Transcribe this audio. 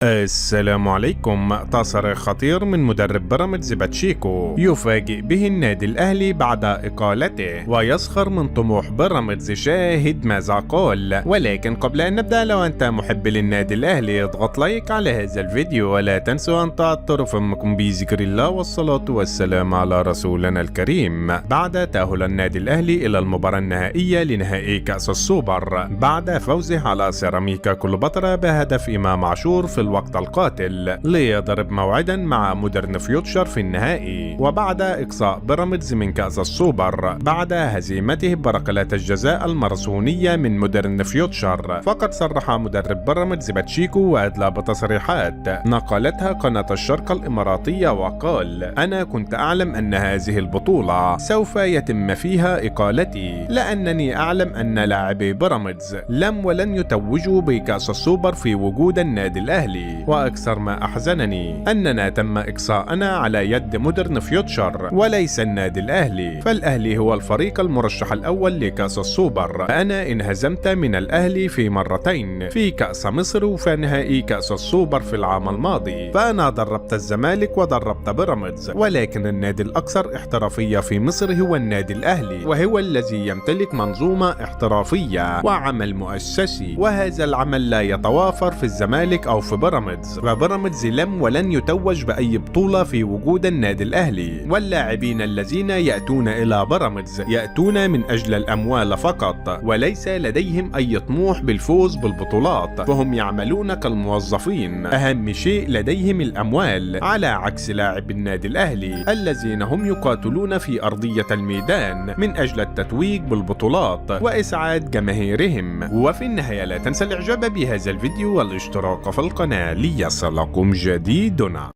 السلام عليكم. تصريح خطير من مدرب بيراميدز باتشيكو يفاجئ به النادي الأهلي بعد إقالته ويسخر من طموح بيراميدز. شاهد ماذا قال. ولكن قبل أن نبدأ، لو أنت محب للنادي الأهلي اضغط لايك على هذا الفيديو، ولا تنسوا أن تعطروا فمكم بذكر الله والصلاة والسلام على رسولنا الكريم. بعد تأهل النادي الأهلي إلى المباراة النهائية لنهائي كأس السوبر بعد فوزه على سيراميكا كليوباترا بهدف إمام عاشور في الوقت القاتل، ليضرب موعدا مع مودرن فيوتشر في النهائي، وبعد إقصاء بيراميدز من كأس السوبر بعد هزيمته بركلات الجزاء الماراثونية من مودرن فيوتشر. فقد صرح مدرب بيراميدز باتشيكو وأدلى بتصريحات نقلتها قناة الشرق الإماراتية، وقال: أنا كنت أعلم أن هذه البطولة سوف يتم فيها إقالتي، لأنني أعلم أن لاعبي بيراميدز لم ولن يتوجوا بكأس السوبر في وجود النادي الأهلي. وأكثر ما أحزنني أننا تم إقصاءنا على يد مودرن فيوتشر وليس النادي الأهلي، فالأهلي هو الفريق المرشح الأول لكأس السوبر. أنا انهزمت من الأهلي في مرتين، في كأس مصر وفي نهائي كأس السوبر في العام الماضي، فأنا دربت الزمالك ودربت بيراميدز، ولكن النادي الأكثر احترافية في مصر هو النادي الأهلي، وهو الذي يمتلك منظومة احترافية وعمل مؤسسي، وهذا العمل لا يتوافر في الزمالك أو في بيراميدز. وبيراميدز لم ولن يتوج بأي بطولة في وجود النادي الأهلي، واللاعبين الذين يأتون إلى بيراميدز يأتون من أجل الأموال فقط، وليس لديهم أي طموح بالفوز بالبطولات، فهم يعملون كالموظفين، أهم شيء لديهم الأموال، على عكس لاعب النادي الأهلي الذين هم يقاتلون في أرضية الميدان من أجل التتويج بالبطولات وإسعاد جماهيرهم. وفي النهاية لا تنسى الإعجاب بهذا الفيديو والاشتراك في القناة ليصلكم جديدنا.